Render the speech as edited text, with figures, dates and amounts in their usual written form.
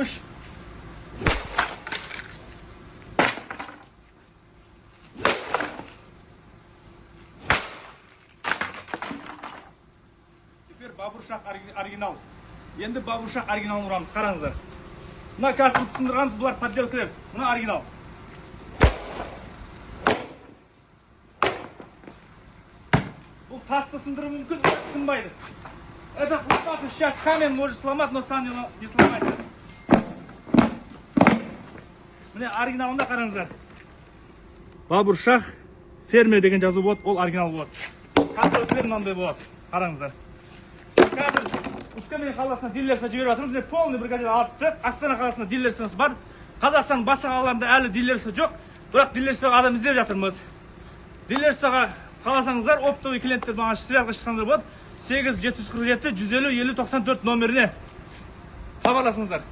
Үш. Теперь Бабур Шах оригинал. Енді Бабур Шах оригиналын ұрамыз, қараңыздар. Мына картаны түсіндірғанымыз, бұлар подделкалер. Мына оригинал. Бұл тасты сындыру мүмкін, сынбайды. Этот лопату сейчас камень может сломать, но сам не сломается. Міне, оригиналында қараңыздар. Бабур Шах фермер деген жазу болады, ол оригинал болады. Подделкалер мынандай болады. Қараңыздар. Қазір Өскемен қаласына дилерство жіберіп жатырмыз. Міне, полный бригадир артты. Астана қаласында дилерствосы бар. Қазақстанның басқа қалаларында әлі дилерство жоқ. Бірақ дилерствоға адам іздеп жатырмыз. Дилерствоға қаласаңыздар, оптовый клиенттер маған связьға шықсаңыздар болады. 8 747 150 50 94 номеріне хабарласыңыздар.